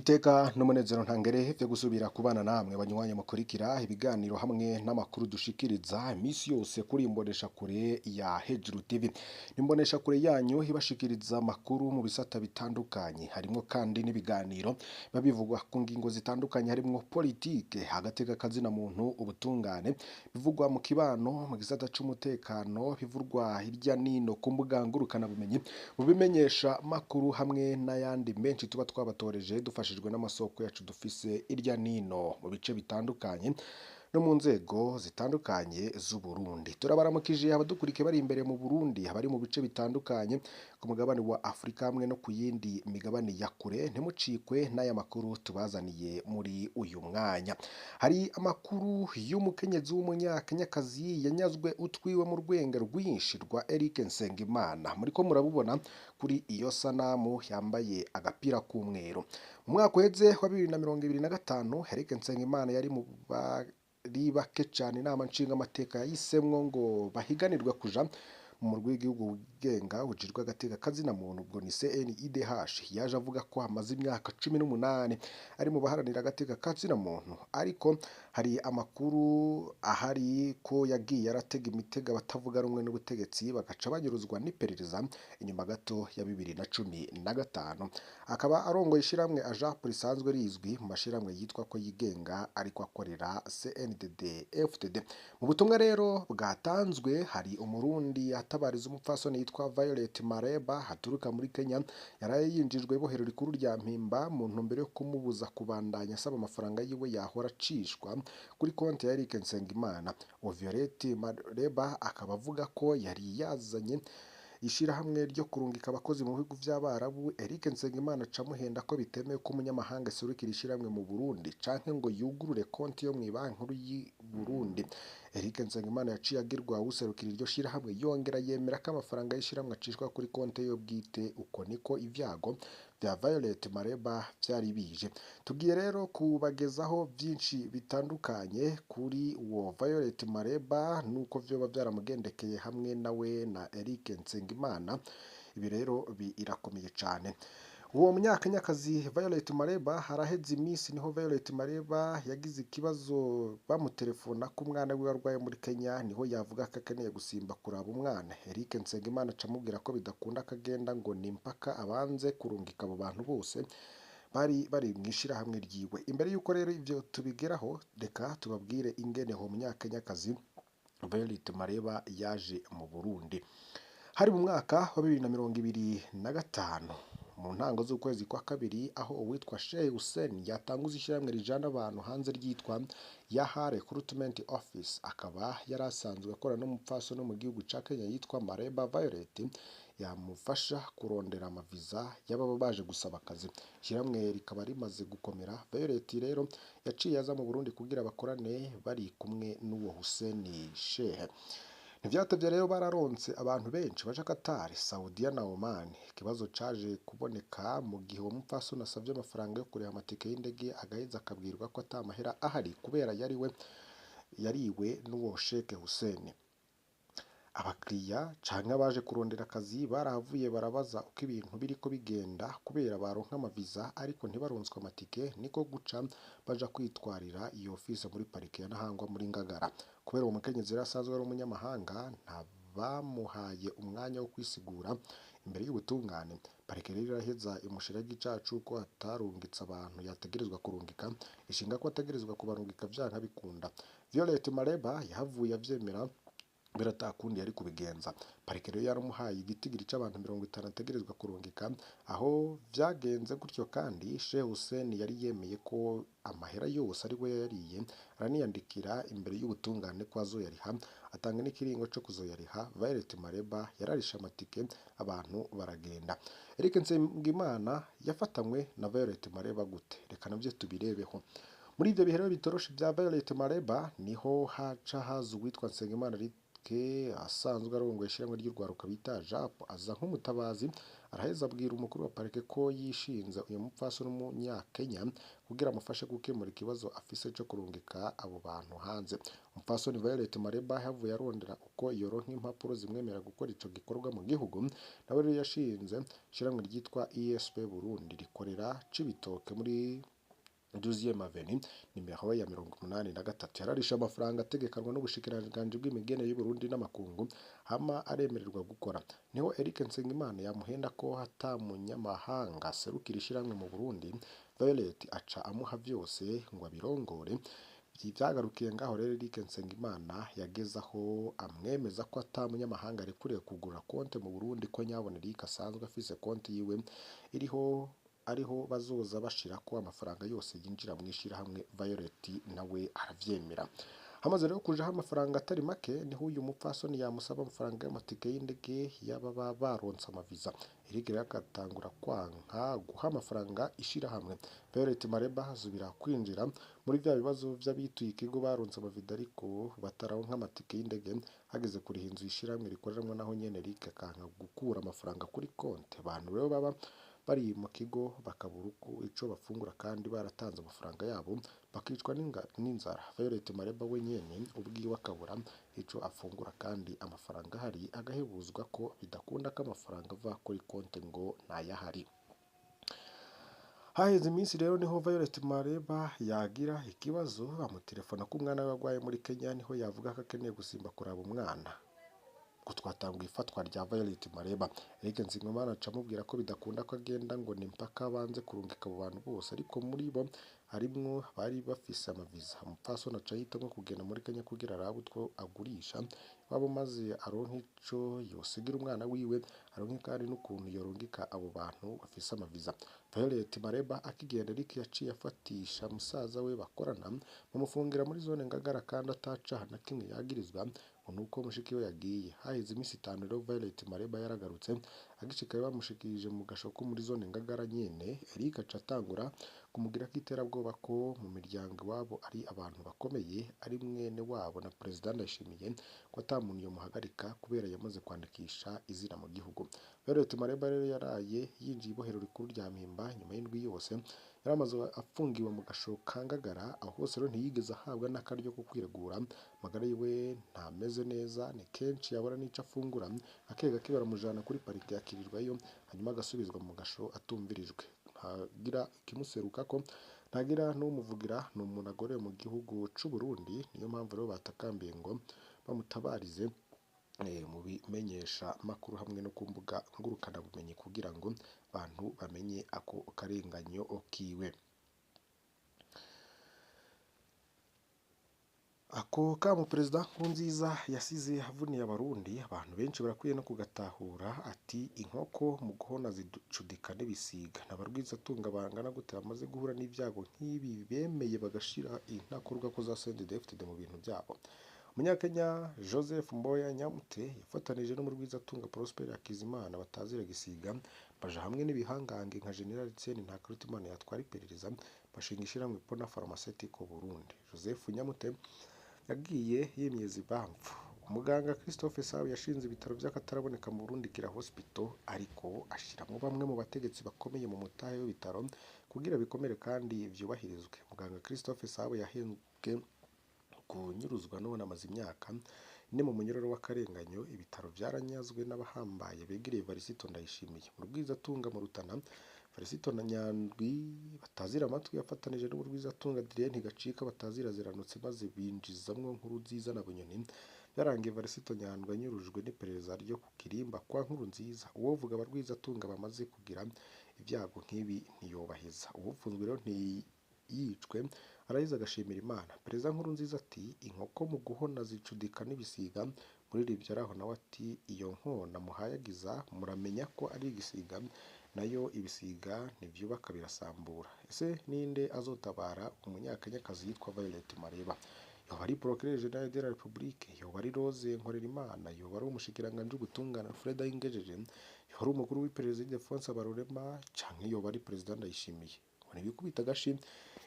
Iteka n'umunezero ntangere vyo gusubira kubana namwe banywanyi mukurikira ibiganiro hamwe n'amakuru dushikiriza imisi yose kuri imboneshakure ya Hejuru TV. Imboneshakure yanyu ibashikiriza amakuru mu bisata bitandukanye, harimwo kandi n'ibiganiro biba bivugwa ku ngingo zitandukanye, harimwo politike, agateka kazina muntu, ubutungane, bivugwa mu kibano, mu gisata c'umutekano, bivugwa hirya nino ku mbuga ngurukanabumenyi, mu bimenyesha makuru hamwe n'ayandi menshi tuba twabatoreje dufashijwe n'amasoko yacu dufise irya nino mu bice bitandukanye no mu nzego zitandukanye z'Uburundi. Turabaramukije abadukurikiye bari imbere mu Burundi, abari mu bice bitandukanye ku mugabane wa Afurika hamwe no ku yindi migabane ya kure, ntimucikwe n'aya makuru tubazaniye muri uyu mwanya. Hari amakuru y'umukenyezi w'umunyakenyakazi yanyazwe utwiwe mu rwenge rwinshi rwa Eric Nsengimana. Muriko murabubona kuri iyo sanamu yambaye agapira k'umweru. Mu mwaka uheze wa 2025, Eric Nsengimana yari mu bari bake cane inama nshingamateka yahisemwo ngo bahiganirwe kuja mu murwi w'igihugu wigenga ujejwe agateka kazina muntu, ubwo ni CNIDH. Yaje avuga ko amaze imyaka 18 ari mu baharanira agateka kazina muntu, ariko hari amakuru ahari ko yagiye aratega imitego abatavuga rumwe n'ubutegetsi bagaca banyuruzwa n'iperereza inyuma gato ya 2015. Akaba arongoye ishirahamwe AJAP risanzwe rizwi mu mashirahamwe yitwa ko yigenga ariko akorera CNDD FDD. Mu butumwa rero bwatanzwe, hari umurundi atabariza umupfasoni yitwa Violet Mareba aturuka muri Kenya, yaraye yinjijwe ibohero rikuru rya Mpimba mu ntumbero yo kumubuza kubandanya asaba amafaranga yiwe yahora acishwa kuri konti ya Eric Nsengimana. Uwo Violet Mareba akaba avuga ko yari yazanye ishirahamwe ryo kurungika abakozi mu bihugu vy'Abarabu. Eric Nsengimana aca amuhenda ko bitemewe ko umunyamahanga aserukira ishirahamwe mu Burundi canke ngo yugurure konti yo mw'ibanki nkuru y'i Burundi. Eric Nsengimana yaciye agirwa uwuserukira iryo shirahamwe, yongera yemera ko amafaranga y'ishirahamwe acishwa kuri konti yiwe bwite. Uko niko ivyago vya Violet Mareba vyari bije. Tugiye rero kubagezaho vyinshi bitandukanye kuri uwo Violet Mareba nuko vyoba vyaramugendekeye hamwe nawe na Eric Nsengimana. Ibi rero birakomeye cane. Uwo munyakenyakazi Violet Mareba, haraheze iminsi niho Violet Mareba yagize ikibazo, bamutelefona ko umwana wiwe arwaye muri Kenya, niho yavuga ko akeneye gusimba kuraba umwana. Eric Nsengimana aca amubwira ko bidakunda akagenda, ngo ni mpaka abanze kurungika abo bantu bose bari bari mw'ishirahamwe ryiwe. Imbere y'uko rero ivyo tubigeraho, reka tubabwire ingene uwo munyakenyakazi Violet Mareba yaje mu Burundi. Hari mu mwaka wa 2025 mu ntango z'ukwezi kwa kabiri, aho uwitwa Sheikh Hussein yatanguza ishirahamwe rijana abantu hanze ryitwa Yaha Recruitment Office, akaba yari asanzwe akorana n'umupfasoni wo mu gihugu ca Kenya yitwa Mareba Violet, yamufasha kurondera amaviza y'ababa baje gusaba akazi. Ishirahamwe rikaba rimaze gukomera. Violet rero yaciye aza mu Burundi kugira bakorane bari kumwe n'uwo Hussein Sheikh. Ntivyatevye rero bararonse abantu benshi baja Qatar, Saudiya na Oman. Ikibazo caje kuboneka mu gihe uwo mupfasoni asavye amafaranga yo kuriha amatike y'indege, agaheza akabwirwa ko ata mahera ahari kubera yariwe yariwe n'uwo Sheikh Hussein. Abakiriya canke abaje kurondera akazi barahavuye barabaza uko ibintu biriko bigenda, kubera baronka amaviza ariko ntibaronswe amatike, niko guca baja kwitwarira iyo office muri parike ya Ntahangwa muri Ngagara. Kubera uwo mukenyezi rero asanzwe ari umunyamahanga, ntabamuhaye umwanya wo kwisigura imbere y'ubutungane. Parike rero iraheza imushiraho icaha c'uko atarungitse abantu yategerezwa kurungika, ishinga ko ategerezwa kubarungika vyanka bikunda. Violet Mareba yahavuye avyemera kubera ata kundi yari kubigenza. Parike rero yaramuhaye igitigiri c'abantu 50 ategerezwa kurungika. Aho vyagenze gutyo kandi, Sheikh Hussein yari yemeye ko amahera yose ari we yayariye, araniyandikira imbere y'ubutungane ko azoyariha, atanga n'ikiringo co kuzoyariha. Violet Mareba yararishe amatike, abantu baragenda. Eric Nsengimana yafatanywe na Violet Mareba gute? Reka navyo tubirebeho. Muri ivyo bihe rero bitoroshe vya Violet Mareba, niho haca haza uwitwa Nsengimana Eric asanzwe arongoye ishirahamwe ry'urwaruka bita JAP, aza nk'umutabazi. Araheza abwira umukuru wa parike ko yishinze uyu mupfasoni w'umunyakenya kugira amufashe gukemura ikibazo afise co kurungika abo bantu hanze. Umupfasoni Violet Mareba yahavuye arondera uko yoronka impapuro zimwemerera gukora ico gikorwa mu gihugu. Nawe rero yashinze ishirahamwe ryitwa ESP Burundi rikorera Cibitoke muri 12e Avenue nimero ya 83. Yararishe amafaranga ategekanwa n'ubushikiranganji bw'imigenere y'Uburundi n'amakungu, hama aremererwa gukora. Niho Eric Nsengimana yamuhenda ko ata munyamahanga aserukira ishirahamwe mu Burundi. Violet aca amuha vyose ngo abirongore. Vyagarukiye ngaho rero Eric Nsengimana yageze aho amwemeza ko ata munyamahanga arekuriwe kugura konte mu Burundi, ko nyabona Eric asanzwe afise konte yiwe iriho ariho bazoza bashirako amafaranga yose yinjira mu ishirahamwe. Violet nawe aravyemera. Hamaze rero kujaho amafaranga atari make, niho uyu mupfasoni yamusaba amafaranga y'amatike y'indege y'ababa baronse amaviza. Eric rero agatangura kwanka guha amafaranga ishirahamwe. Violet Mareba asubira kwinjira muri vya bibazo vy'abituye ikigo baronse amaviza ariko bataronka amatike y'indege. Hageze kuriha inzu ishirahamwe rikoreramwo, naho nyene Eric akanka gukura amafaranga kuri konte. Abantu rero baba bari mu kigo bakabura uko ico bafungura kandi baratanze amafaranga yabo, bakicwa n'inzara. Violet Mareba we nyene ubwiwe akabura ico afungura kandi amafaranga ahari, agahebuzwa ko bidakunda ko amafaranga ava kuri konte ngo ntayahari. Haheze iminsi rero niho Violet Mareba yagira ikibazo, amutelefona ko umwana we agwaye muri Kenya, niho yavuga ko akeneye gusimba kuraba umwana. Ngo twatanguye ifatwa rya Violet Mareba. Eric Nsengimana aca amubwira ko bidakunda ko agenda, ngo ni mpaka abanze kurungika abo bantu bose, ariko muri bo harimwo bari bafise amaviza. Umupfasoni aca ahitamwo kugenda muri Kenya kugira arabe utwo agurisha iwabo, maze aronke ico yosigira umwana wiwe, aronke kandi n'ukuntu yorungika abo bantu bafise amaviza. Violet Mareba akigenda, Eric yaciye afatisha musaza we bakorana, bamufungira muri zone Ngagara kandi atacaha na kimwe yagirizwa, ngo nuko mushiki we yagiye. Haheze iminsi 5 rero Violet Mareba yaragarutse. Agishikayo bamushikirije mu gasho ko muri zone Ngagara nyene. Eric aca atangura kumugirako iterabwoba ko mu miryango iwabo ari abantu bakomeye, ari mwene wabo na Perezida Ndayishimiye, ko ata muntu yomuhagarika kubera yamaze kwandikisha izina mu gihugu. Violet Mareba rero yaraye yinjiye ibohero rikuru rya Mpimba nyuma y'indwi yose yari amaze afungiwe mu gasho ka Ngagara. Aho hose rero ntiyigeze ahabwa n'akaryo ko kwiregura. Amagara yiwe ntameze neza, ni kenshi yabura n'ico afungura, akega ke baramujana kuri parike yakirirwayo, hanyuma agasubizwa mu gasho atumvirijwe, ntagira ikimuserukako, ntagira n'umuvugira. Ni umuntu agorewe mu gihugu c'u Burundi. Niyo mpamvu rero batakambiye ngo bamutabarize mu bimenyesha makuru hamwe no ku mbuga ngurukanabumenyi kugira ngo abantu bamenye ako karenganyo kiwe. Ako kamo Perezida Nkurunziza yasize avuniye Abarundi, abantu benshi barakwiye no kugatahura. Ati inkoko mu guhona zicudika n'ibisiga. N'abarwizatunga bangana gute bamaze guhura n'ibyago nk'ibi bemeye bagashira intakorwa ko za CNDD-FDD mu bintu byabo. Umunyakenya Joseph Mboya Nyamute yafatanije n'umurwizatunga Prosper Hakizimana batazira gisiga, baja hamwe n'ibihangange nka General Etienne Ntakarutimana yatwara iperereza, bashinga ishirahamwe Pona Pharmaceutical Burundi. Joseph Nyamute yagiye yimyeza ibamfu. Umuganga Christophe Sawe yashinze ibitaro by'akataraboneka mu Burundi Kira Hospital, ariko ashiramwo bamwe mu bategetsi bakomeye mu mutahe w'ibitaro kugira bikomere kandi vyubahirizwe. Muganga Christophe Sawe yahembwe kunyuruzwa none amaze imyaka 4 mu munyororo w'akarenganyo. Ibitaro vyaranyazwe n'abahambaye begereye Varisito Ndayishimiye. Mu Rwizatunga mu Rutana, Varisito na Nyandwi batazira amatwi yafatanije n'Urwizatunga Adrien Ntigacika batazira ziranutse, maze binjizamwo Nkurunziza na Bunyoni. Byarangiye Varisito Nyandwi anyurujwe n'iperereza ryo ku kirimba kwa Nkurunziza. Uwovuga abarwizatunga bamaze kugira ibyago nk'ibi ntiyobaheza. Uwupfunzwe rero ntiyicwe, araheza agashimira Imana. Perezida Nkurunziza ati inkoko mu guhona zicudika n'ibisiga. Muririmbyi araho nawe ati iyo nkona muhayagiza muramenya ko ari igisiga, nayo ibisiga ntivyubaka birasambura. Ese ninde azotabara umunyakenyakazi yitwa Violet Mareba? Yoba ari Procureur General de la République, yoba ari Rose Nkorerimana, yoba ari umushikiranganji w'ubutungane Alfred Ayingejeje, yoba ari umukuru w'iperereza Ildefonse Habarurema, canke yoba ari Perezida Ndayishimiye. Ngo ntibikubita agashi,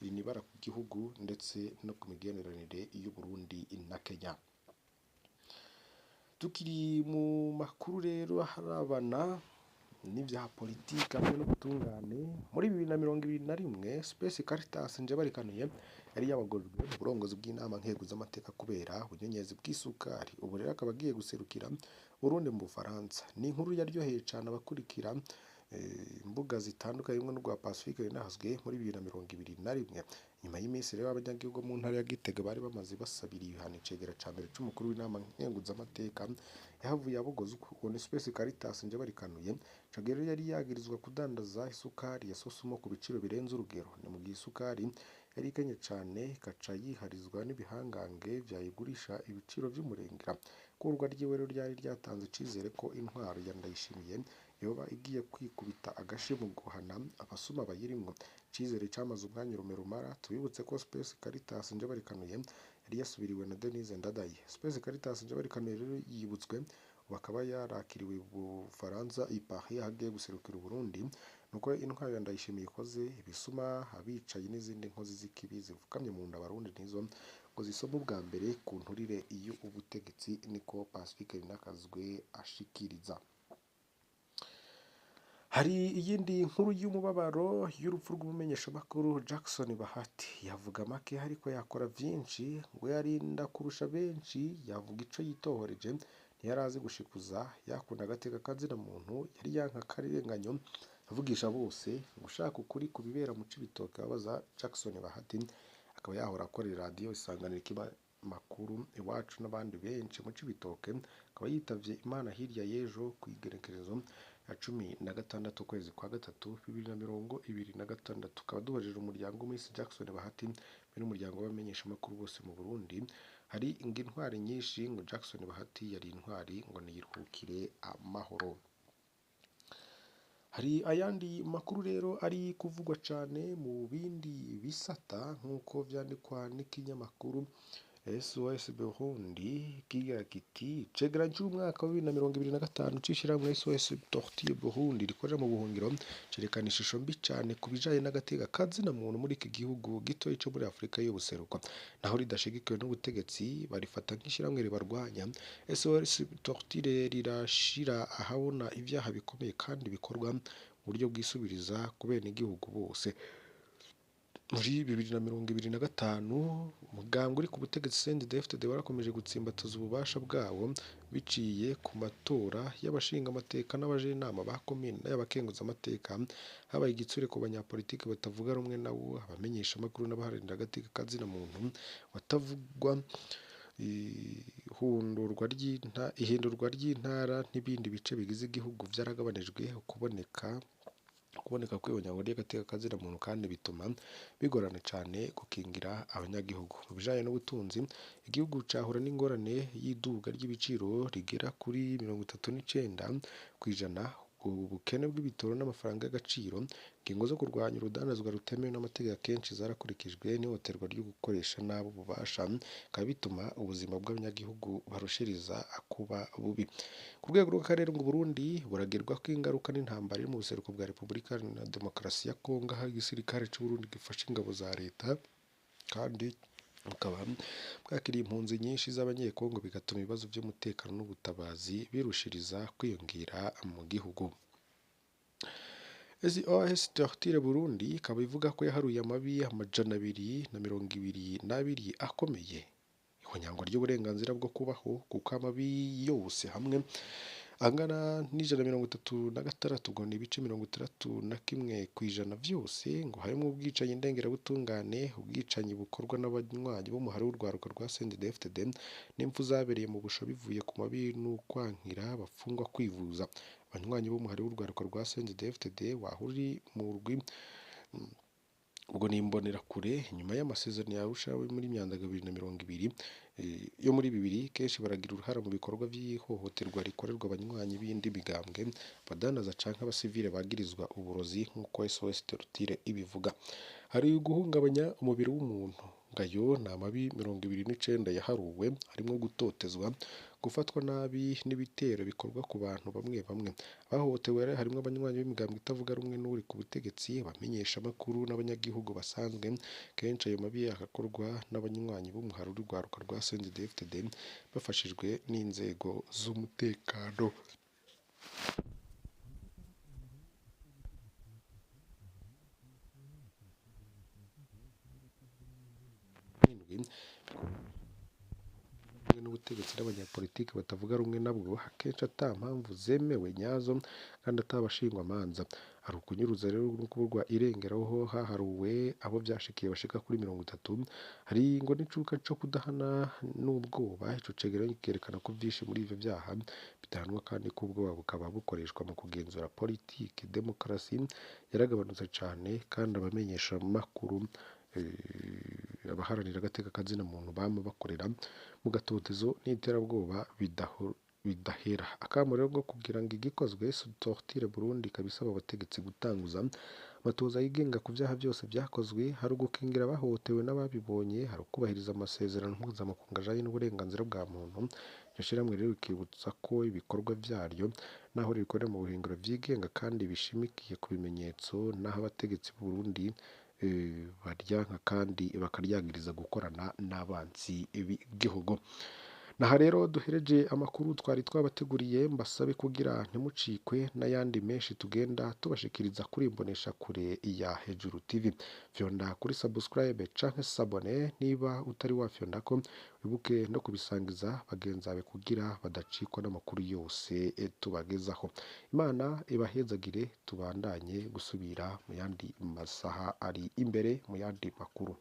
iri ni ibara ku gihugu ndetse no ku migenderanire y'u Burundi na Kenya. Tukiri mu makuru rero harabana n'ivya politike hamwe n'ubutungane, muri 2021 Space Caritas Njebarikanuye yari yabagojwe mu burongozi bw'inama nkeguzamateka kubera ubunyonyezi bw'isukari. Ubu rero akaba agiye guserukira Burundi mu Bufaransa. Ni inkuru yaryoheye cane abakurikira imbuga zitandukanye harimwo n'urwa Pacifique rinahazwe muri 2021. Nyuma y'iminsi rero abanyagihugu mu ntara ya Gitega bari bamaze basabira ibihano icegera ca mbere c'umukuru w'inama nkenguzamateka yahavuye abogoza ukuntu Space Caritas Njebarikanuye ico gihe rero yari yagirizwa kudandaza isukari ya Sosumo ku biciro birenze urugero. Ni mu gihe isukari yari ikenye cane ikaca yiharizwa n'ibihangange vyayigurisha ibiciro vy'umurengera. Ikurwa ryiwe rero ryari ryatanze icizere ko intwaro ya Ndayishimiye yoba igiye kwikubita agashi mu guhana abasuma bayirimwo. Icizere camaze umwanya urume rumara. Tubibutse ko Space Caritas Njebarikanuye yari yasubiriwe na Denise Ndadaye. Space Caritas Njebarikanuye rero yibutswe ubu akaba yarakiriwe mu Bufaransa i Paris aho agiye guserukira Uburundi. Nuko intwaro ya Ndayishimiye ikoze ibisuma, abicayi n'izindi nkozi z'ikibi zifukamye mu nda Abarundi nizo ngo zisome ubwa mbere ku nturire iyo ubutegetsi, niko Pacifique Rinakazwe ashikiriza. Hari iyindi nkuru y'umubabaro y'urupfu rw'umumenyeshamakuru Jackson Bahati. Yavuga make ariko yakora vyinshi, ngo yarinda kurusha benshi, yavuga ico yitohoreje, ntiyarazi gushikuza, yakunda agateka kazina muntu, yari yanka akarenganyo, avugisha bose, ngo ushaka ukuri ku bibera mu Cibitoke abaza Jackson Bahati, akaba yahora akorera radiyo Isanganiro ikiba makuru iwacu n'abandi benshi mu Cibitoke, akaba yitavye Imana hirya y'ejo kw'igenekerezo ya 16 ukwezi kwa gatatu 2026. Tukaba duhojeje umuryango Miss Jackson Bahati be n'umuryango w'abamenyeshamakuru bose mu Burundi. Hari ngo intwari nyinshi, ngo Jackson Bahati yari intwari, ngo niyiruhukire amahoro. Hari ayandi makuru rero ari kuvugwa cane mu bindi bisata nk'uko vyandikwa n'ikinyamakuru SOS Burundi kigira kiti icegeranyo c'umwaka wa 2025 c'ishirahamwe SOS Torture Burundi rikorera mu buhungiro cerekana ishusho mbi cane ku bijanye n'agateka kazina muntu muri iki gihugu gitoyi co muri Afrika y'ubuseruko. Naho ridashigikiwe n'ubutegetsi barifata nk'ishirahamwe ribarwanya. SOS Torture rirashira ahabona ivyaha bikomeye kandi bikorwa mu buryo bwisubiriza ku benegihugu bose. Muri 2025 umugambwe uri ku butegetsi CNDD-FDD warakomeje gutsimbataza ububasha bwawo biciye ku matora y'abashingamateka n'abajenama ba komine n'ay'abakenguzamateka. Habaye igitsure ku banyapolitiki batavuga rumwe nawo, abamenyeshamakuru n'abaharanira agateka kazina muntu batavugwa. Ihindurwa ry'intara n'ibindi bice bigize igihugu vyaragabanijwe ukuboneka kw'ihonyango ry'agateka kazina muntu kandi bituma bigorana cane gukingira abanyagihugu. Mu bijanye n'ubutunzi, igihugu cahura n'ingorane y'iduga ry'ibiciro rigera kuri 39%, ubukene bw'ibitoro n'amafaranga y'agaciro. Ingingo zo kurwanya urudandazwa rutemewe n'amategeko akenshi zarakurikijwe n'ihohoterwa ryo gukoresha nabi ububasha, bikaba bituma ubuzima bw'abanyagihugu barushiriza kuba bubi. Ku rwego rw'akarere ngo Burundi buragerwako ingaruka n'intambara iri mu buseruko bwa Repubulika Iharanira Demokarasi ya Kongo, aho igisirikare c'Uburundi gifasha ingabo za leta kandi bukaba bwakiriye impunzi nyinshi z'abanyekongo, bigatuma ibibazo vy'umutekano n'ubutabazi birushiriza kwiyongera mu gihugu. SOS Torture Burundi ikaba ivuga ko yaharuye amabi 222 akomeye, ihonyango ry'uburenganzira bwo kubaho, kuko amabi yose hamwe angana n'136, ubwo ni ibice 61% vyose, ngo harimwo ubwicanyi ndengerabutungane, ubwicanyi bukorwa n'abanywanyi b'umuhari w'urwaruka rwa CNDD-FDD, n'impfu zabereye mu busho bivuye ku mabi n'ukwankira abafungwa kwivuza. Abanywanyi b'umuhari w'urwaruka rwa CNDD-FDD wahuri mu rwi ubwo ni imbonerakure nyuma y'amasezerano ya Arusha muri Myandaga 2020 yo muri bibiri, kenshi baragira uruhara mu bikorwa by'ihohoterwa rikorerwa abanywanyi b'indi migambwe, abadandaza canke abasivile bagirizwa uburozi nk'uko SOS Torture ibivuga. Hari guhungabanya umubiri w'umuntu, ngayo ni amabi 29 yaharuwe, harimwo gutotezwa, gufatwa nabi n'ibitero bikorwa ku bantu bamwe bamwe. Abahohotewe rero harimwo abanywanyi b'imigambwe itavuga rumwe n'uri ku butegetsi, abamenyeshamakuru n'abanyagihugu basanzwe. Kenshi ayo mabi agakorwa n'abanywanyi b'umuhari w'urwaruka rwa CNDD-FDD bafashijwe n'inzego z'umutekano. 7 rumwe n'ubutegetsi n'abanyapolitiki batavuga rumwe nabwo, akenshi ata mpamvu zemewe nyazo kandi atabashingwamanza. Hari ukunyuruza rero no kuburwa irengero ho haharuwe abo vyashikiye bashika kuri 30. Hari ngo n'icuka co kudahana n'ubwoba. Ico cegeranyo kerekana ko vyinshi muri ivyo vyaha bidahanwa kandi ko ubwoba bukaba bukoreshwa mu kugenzura politike. Demokarasi yaragabanutse cane kandi abamenyesha makuru, abaharanira agateka kazina muntu bama bakorera mu gatotezo n'iterabwoba bidahera. Akamo rero ngo kugira ngo igikozwe, Torture Burundi ikaba isaba abategetsi gutanguza amatohoza yigenga ku vyaha vyose vyakozwe. Hari ugukingira abahohotewe n'ababibonye, hari ukubahiriza amasezerano mpuzamakungu ajanye n'uburenganzira bwa muntu. Iryo shirahamwe rero rikibutsa ko ibikorwa vyaryo naho ribikorera mu buhingiro vyigenga kandi bishimikiye ku bimenyetso, naho abategetsi b'u Burundi baryanka kandi bakaryagiriza gukorana n'abansi b'igihugu. Naha rero duhereje amakuru twari twabateguriye, mbasabe kugira ntimucikwe n'ayandi menshi tugenda tubashikiriza kuri imbonesha kure ya Hejuru TV. Fyonda kuri subscribe canke s'abonner niba utari wafyondako, wibuke no kubisangiza bagenzi bawe kugira badacikwa n'amakuru yose tubagezaho. Imana ibahezagire, tubandanye gusubira mu yandi masaha ari imbere mu yandi makuru.